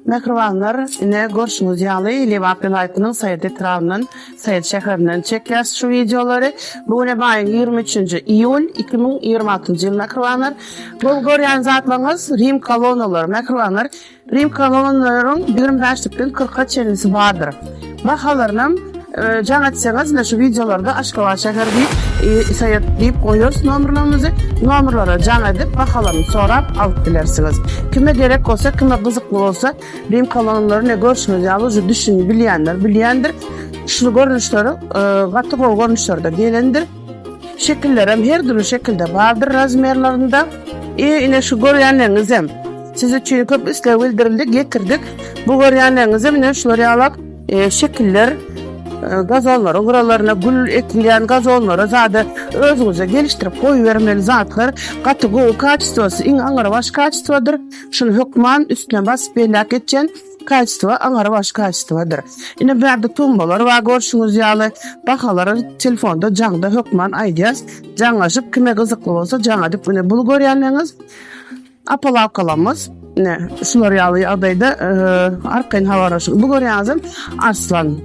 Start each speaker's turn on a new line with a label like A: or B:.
A: Mähribanlar, ine görşüňiz ýaly Lebap welaýatynyň Saýat etrabyndan, Saýat şäherinden çekýäs şu wideolary. Bu güne maýyň 23-nji iýul 2026-njy ýyl mähribanlar. Bu görýän zatlaryňyz Rim kolonnalary mähribanlar. Rim kolonnalaryň 25-likden 40-a çenlisi bardyr. Bahalarynam jaň etseňiz ine şu wideolarda Aşgabat şäheri diýip, Saýat diýip goýarys nomerlerimizi. Nomerlere jaň edip bahalaryny sorap alyp bilersiňiz. Kime gerek bolsa, kime gyzykly bolsa Rim kolonnalary ine görşüňiz ýaly uje düşüni bilýänler bilýändir. Şu görnüşleri gaty gowy görnüşlerde gelendir. Şekillerem her dürli şekilde bardyr razmerlerinde. I ine şu görýänleriňizem siz üçin köp isleg bildirildi getirdik. Bu görýänleriňizem ine şular ýalak şekiller gazonlaryň gyralaryna gül ekilýän gazonlara zada özüňize gelişdirip goýbermeli zatlar gaty gowy kaçestwasy iň aňrybaş kaçestwadyr. Şuny hökman üstüne basyp belläp geçýän. Kaçestwo aňary baş kaçestwodyr. Ine bärde tumbalar bar görşüňiz ýaly. Bahalary telefonda jaňda hökman aýdýas. Jaňlaşyp kime gyzykly bolsa jaň edip ine bul görýänleriňiz apalawkalamyz. Ine şular ýaly ýagdaýda arkaýyn habarlaşyň. Bu görýäňizem arslan.